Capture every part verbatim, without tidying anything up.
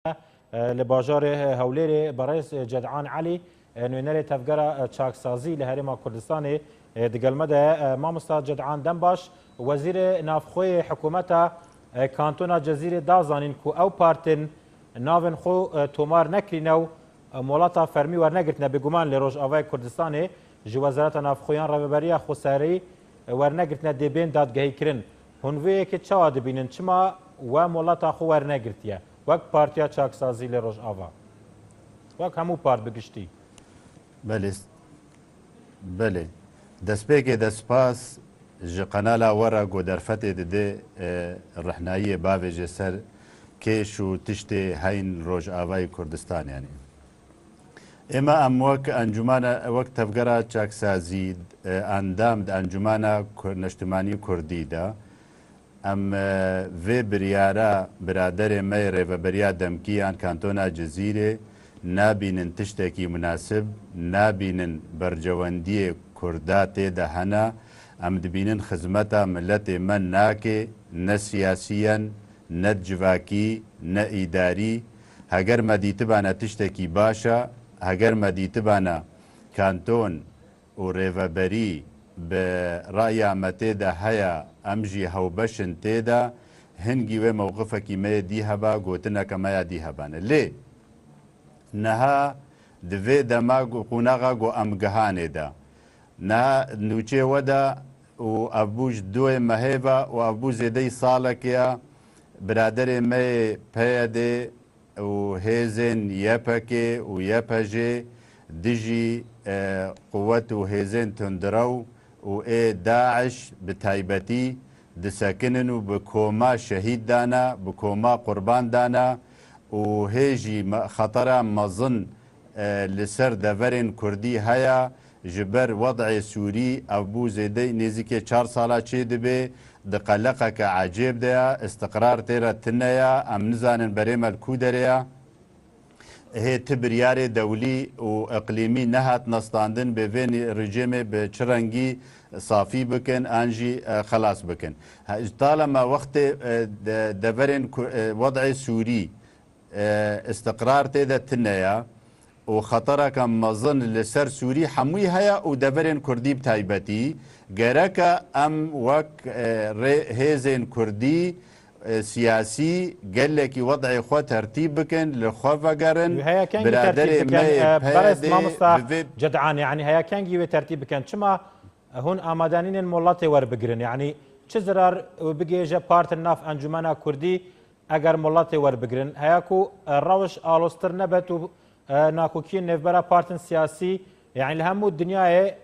e, li bajarê Hewlêrê berêz Ced'an Elî, e, nûnerê tevgera, e, çaksazî li Herêma Kurdistanê, e, digel me de ye. E, mamosta Ced'an, dem baş. Wezîrê Navxweyê hikûmeta, e, Kantona Cezîrê da zanîn ku ew partên navên xwe, e, tomar nekirîne û, e, molata fermî wernegirtine. Bêguman li Rojavayê Kurdistanê ji Wezareta Navxwe yan Rêveberiya Xweserî, e, wernegirtine dê bên dadgehîkirin. Hûn vê yekê çawa dibînin? Çima we molata xwe wernegirtiye? Wek Partiya Çaksazî li Rojava. Wek hemû part bi giştî. Belê. Belê. Destpêkê de spas ji qenala we re ku derfetê dide, e, rehnayiyê bavêje ser kêş û tiştê heyn Rojavayê Kurdistan, yanî. Êma em wek encûmana, wek tevgera çaksazî, e, endam di Encûmana Kur-, Neştimanî Kurdî de, em, e, vê biryara biraderê me yê Rêveberiya Demkî yan Kantona Cizîrê nabînin tiştekî munasib, nabînin bercewendiyê Kurda tê de hene. Em dibînin xizmeta miletê me nake, ne siyasiyen, ne civakî, ne îdarî. Heger me dîtibane tiştekî baş e, heger me dîtibane kanton û rêveberî bi raya me tê de heye, em jî hewbeş in tê de, hingî wê mewqifekî me yê dî heba, gotineke me ya dî hebane. Lê niha di vê dema ku, qonaxa ku em gihanê de, niha nûçê we de û ev bû ji duê mehê ve û ev bû zêdeyî salekê ye, biraderê me yê P Y D û hêzên Y P G û Y P J dijî, e, quwet û hêzên tundrew û ê DAIŞ bi taybetî disekinin û bi koma şehîd dane, bi koma qurban dane û hê jî me-, xetera mezin, e, li ser deverên Kurdî heye. Ji ber wed'ê Sûrî ev bû zêdeyî nêzîkê çar sala çê dibe, di qeleqeke ecêb de ye, istiqrar tê re tune ye, em nizanin berê me li ku derê ye. Hê ti biryarê dewlî û iqlîmî nehat nestandin, bê vê nî-, rejîmê bi çi rengî safî bikin an jî, e, xelas bikin. He, talema wextê, e, de-, deverên ku-, e, wed'ê Sûrî, e, istiqrar tê de tune ye û xetereke mezin li ser Sûrî hemûyî heye û deverên Kurdî bi taybetî, gereke em wek, e, rê-, hêzên Kurdî, e, siyasî gelekî wed'ê xwe tertîb bikin, li xwe vegerin. Heya kengî tertîb bikin, e, berêz mamosta Ced'anê, yanî heya kengî wê tertîb bikin? Çima hûn amade nînin molatê werbigirin? Yanî çi zirar bigihêje partên nav Encûmena Kurdî eger molatê werbigirin? Heya ku, e, rewiş aloztir nebet û, e, nakokiyên nêvbera partên siyasî, yanî li hemû dinyayê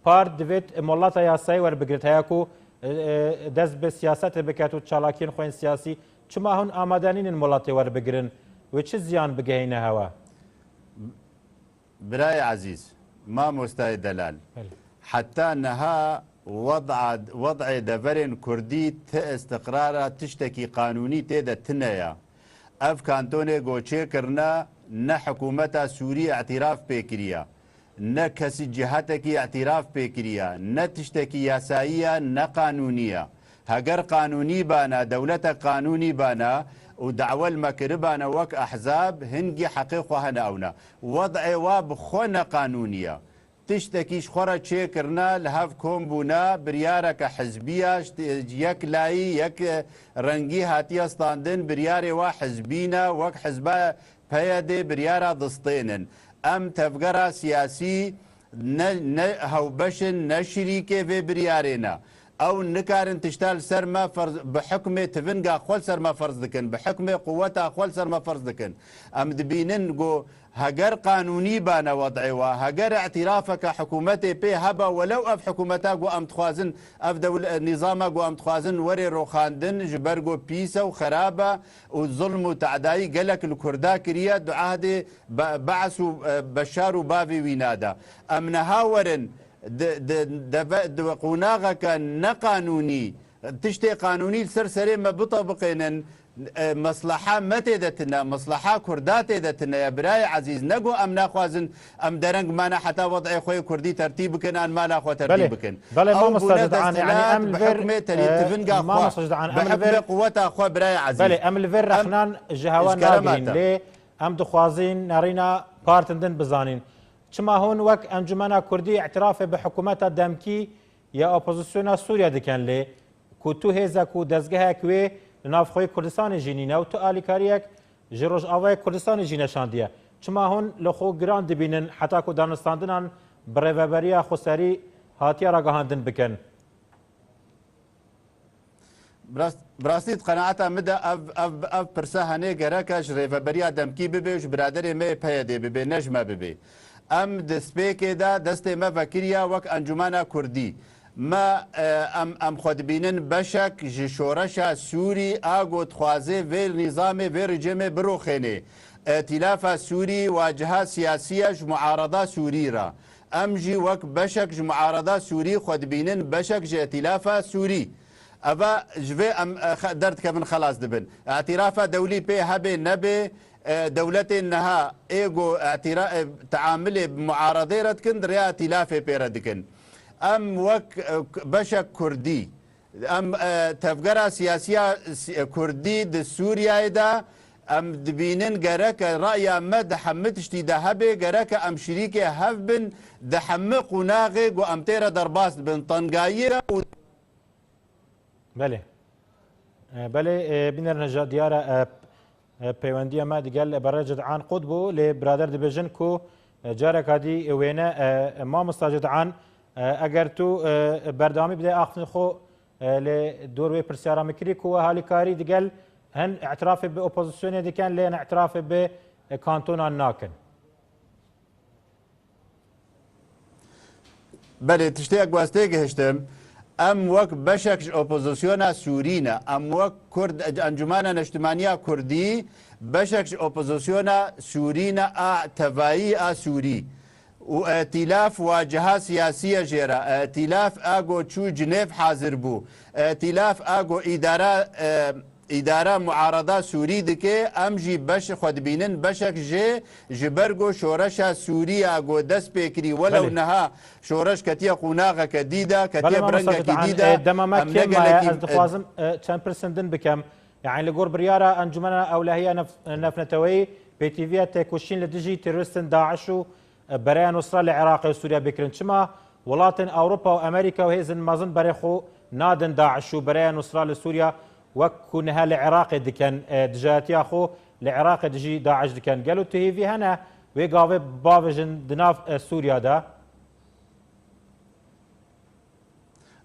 part divêt molata yasayî werbigirit. Heya ku, e, e, dest bi siyasetê biket û çalakiyên xwe yên siyasî, çima hûn amade nînin molatê werbigirin? Wê çi ziyan bigehîne hewa? Birayê ezîz, mamostayê delal, Belê. Heta niha wed'a-, wed'ê deverên Kurdî ti istiqrara tiştekî qanûnî tê de tune ye. Ev kantonê ku çêkirine, ne hikûmeta Sûrî îtiraf pê kiriye, ne kesî cihetekî îtiraf pê kiriye, ne tiştekî yasayî ye, ne qanûnî ye. Heger qanûnî bana, dewletek qanûnî bana û dawel me kiribana wek ehzab, hingî heqê xwe hene ewna. Wed'ê wa bi xwe ne qanûnî ye. Tiştekî ji xwe re çêkirine, li hev kom bûne, biryareke hizbî ye, ji yek layî, yek rengî hatiye standin, biryarê wa hizbî ne, wek hizba P Y D biryara distênin. Em tevgera siyasî ne, ne hewbeş in, ne şirîkê vê biryarê ne. Ew nikarin tişta li ser me ferz, bi hukmê tivinga xwe li ser me ferz dikin, bi hukmê quweta xwe li ser me ferz dikin. Em dibînin ku heger qanûnî bane wed'ê wa, heger îtirafeke hikûmetê pê hebe, welew ev hikûmeta ku em dixwazin, ev dewl-, nîzama ku em dixwazin were roxandin, ji ber ku pîs e û xerab e û zulm û tedayî gelek li Kurda kiriye, di ehdê Be-, Be's û, e, Beşar û bavê wî nade. Em niha werin di, di, deve-, di qonaxeke neqanûnî, tiştê qanûnî li ser serê me bitebiqênin, E, mesleha me tê de tune, mesleha Kurda tê de tune ye, birayê ezîz. Ne ku em naxwazin, em dereng mane heta wed'ê xwe yê Kurdî tertîb bikin, an mala xwe tertîb Belê, bikin. belê, Ew mamosta bûne Cidan, yanî desthilat em li bi vêr, hikmê terî e, tivinga xwe, mamosta Cidan, bi em li vêr, hikmê quweta xwe, birayê ezîz. belê, em li vêr Em rexnan ji hewa ji kerema nagirîn. te. Lê em dixwazîn nerîna partên din bizanîn. Çima hûn wek Encûmena Kurdî îtirafê bi hikûmeta demkî ya opozisyona Sûriye dikin lê ku tu hêzek û dezgehek wê li nav xwê Kurdistanê jî nîne û tu alîkariyek ji Rojavayê Kurdistanê jî neşandiye. Çima hûn li xwe giran dibînin heta ku danistandinan bi rêveberiya xweserî hatiye ragihandin bikin? Bi rast-, bi rastî di qenaeta min de ev, ev, ev pirse henê gereke ji rêveberiya demkî bibe û ji biraderê me yê P Y D'ê bibe, ne ji me bibe. Em di spêkê de destê me vekiriya wek Encûmena Kurdî. Me, e, em, em xwe dibînin beşek ji şoreşa Sûrî a ku dixwaze vê nîzamê, vê rejîmê biroxênê. Îtîlafa Sûrî waciha siyasî ye ji muarada Sûrî re. Em jî wek beşek ji muarada Sûrî xwe dibînin beşek ji Îtîlafa Sûrî. Eva ji vê em, e, xe-, derdikevin, xelas dibin. Îtîlafa dewlî pê hebe nebe, e, dewletên niha ê ku îtîra-, e, teamilê bi muaradê re dikin, di rêya îtîlafê pê re dikin. Em wek, e, k-, beşek Kurdî, em, e, tevgera siyasiya si-, e, Kurdî di Sûriyeyê de em dibînin gereke raya me di hemî tiştî de hebe, gereke em şirîkê hev bin di hemî qonaxê ku em tê re derbas dibin, tengayî re û Belê. E, belê, e, bînerine ja diyar e, e, peywendiya me digel Berê Cidan qut bû, lê birader dibêjin ku, e, careka dî wêne, e, mamosta Cidan, e, eger tu, e, berdewamî bide axiftin xwe, e, lê dor wê pirsyara min kirî ku we halîkarî digel hin îtirafê bi opozisyonê dikin, lê hin îtirafê bi, e, kantonan nakin. Belê, tiştê ku ez têgihiştim, em wek beşek ji opozisyona Sûrî ne. Em wek Kurd, Encûmena Neştimaniya Kurdî, beşek ji opozisyona Sûrî ne, a tevayî a Sûrî. Û îtîlaf waciha siyasî ye jê re. Îtîlaf a ku çû Cinêv hazir bû. Îtîlaf a ku îdara, e, Îdara muarada Sûrî dike, em jî beş xwe dibînin beşek jê, ji ber ku şoreşa Sûrî ya ku dest pê kirî, welew Belê. niha şoreş ketiye qonaxeke dî de, ketiye Belê, bi mamosta rengekî Cidan, dî de, e, dema me em ne kêm maye, gelekî, ez e, dixwazim, e, çend pirsên din bikem. Yani li gor biryara Encûmena Ewlehiya Nef-, Nefneteweyî pêtivîya têkoşîn li dijî terorîstin DAIŞ û Bereya Nusra li Iraqê û Sûriye bikirin. Çima welatên Ewropa û Amerîka û hêzên mezin berê xwe nadin DAIŞ û Bereya Nusra li Sûriye wek ku niha li Iraqê dikin, e, dijayetiya xwe li Iraqê dijî DAIŞ dikin? Gelo tu hêvî hene wê gavê bavêjin di nav, e, Sûriye de?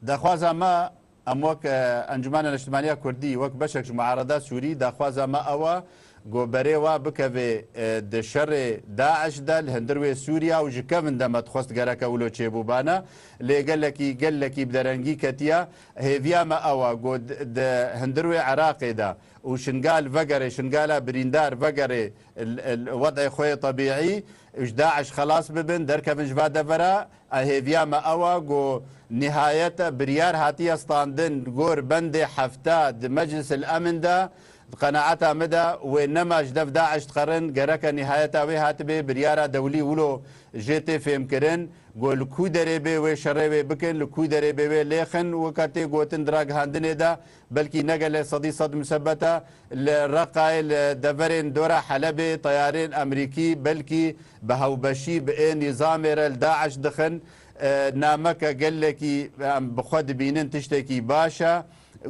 Daxwaza me, em wek, e, Encûmena Niştimaniya Kurdî, wek beşek ji muarada Sûrî, daxwaza me ew e ku berê wa bikeve, e, di şerê DAIŞ de li hundir wê Sûriya û ji kevin de me dixwest gereke wilo çêbûbana. Lê gelekî, gelekî bi derengî ketiya. Hêviya me ew e ku di, di hundir wê Iraqê de û Şingal vegere, Şingala birîndar vegere, l-, l-, wed'ê xwe yê tebîî, ji DAIŞ xelas bibin, derkevin ji va devera. A hêviya me ew e ku nihayet biryar hatiye standin gor bendê hefta di Meclis el Emin de, di qenaeta min de wê nema ji dev DAIŞ diqerin, gereke nihayeta wê hatibê biryara dewlî wilo jê tê fêmkirin, ku li ku derê bê wê şerê wê bikin, li ku derê bê wê lêxin, weke tê gotin di ragihandinê de, belkî ne gelê sedî sed musebet e, li Reqayê, li deverên dora Helebê teyarên Amerîkî belkî bi hewbeşî bi ê nîzamê re li DAIŞ dixin. E, nameke gelekî em bi xwe dibînin tiştekî baş e.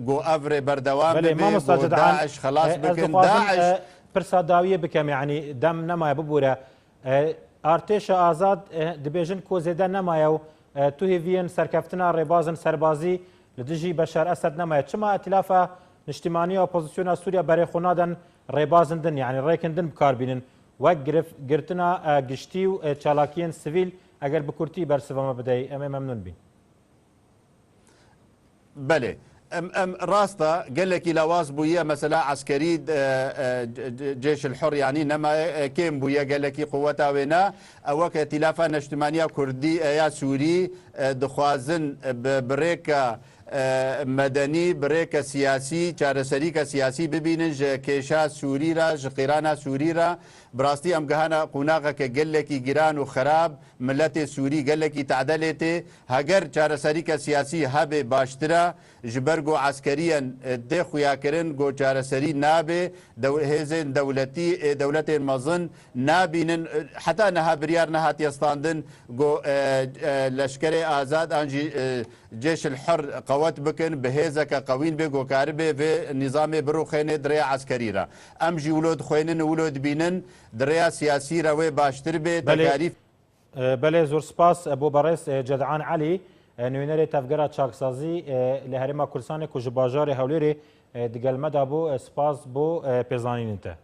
Ku ev rê berdewam Belê, bibe, mamosta ku Cidan, DAIŞ xelas e, ez bikin. dixwazim, DAIŞ e, pirsa dawiyê bikem, yanî dem nemaye bibûre. E, Artêşa Azad, e, dibêjin ku zêde nemaye û, e, tu hêviyên serkeftina rêbazên serbazî li dijî Beşar Esed nemaye. Çima Îtîlafa Niştimanî ya Opozisyona Sûriye berê xwe nadin rêbazên din, yanî rêkên din bi kar bînin? Wek girif-, girtina, e, giştî û, e, çalakiyên sivîl, eger bi kurtî bersiva me bideyî, em ê memnûn bîn. Belê. Em, em, rast e, gelekî lawaz bûye, mesela eskerî, e, e, c-, c-, Cêşil Hur, yanî nemaye, e, kêm bûye, gelekî quweta wê ne. Ew weke Îtîlafa Neştimaniya Kurdî, e, ya Sûrî, e, dixwazin, e, bi, bi rêka, e, medenî, bi rêke siyasî, çareserîke siyasî bibînin ji kêşa Sûrî re, ji qîrana Sûrî re. Bi rastî em gihana qûnaxeke gelekî giran û xerab, miletê Sûrî gelekî tedelê tê. Heger çareserîke siyasî hebe baştir e, ji ber ku eskeriyen, e, tê xuyakirin ku çareserî nabe, dew-, hêzên dewletî, ê dewletên mezin nabînin, e, heta niha biryar nehatiye standin ku, e, e, leşkerê azad an jî, e, Cêşil Hur qewet bikin, bi hêzeke qewîn bê, ku karibe vê nîzamê birûxêne di rêya eskerî re. Em jî wilo dixwênin û wilo dibînin, di rêya siyasî re wê baştir bê, Belê. tekarîf. E, belê, zor spas, e, bo berêz, e, Cedan Elî, e, nûnerê Tevgera Çaksazî, e, li Herêma Kurdistanê ku ji bajarê Hewlêrê, e, digel me de bû, e, spas bo, e, pêzanînên te.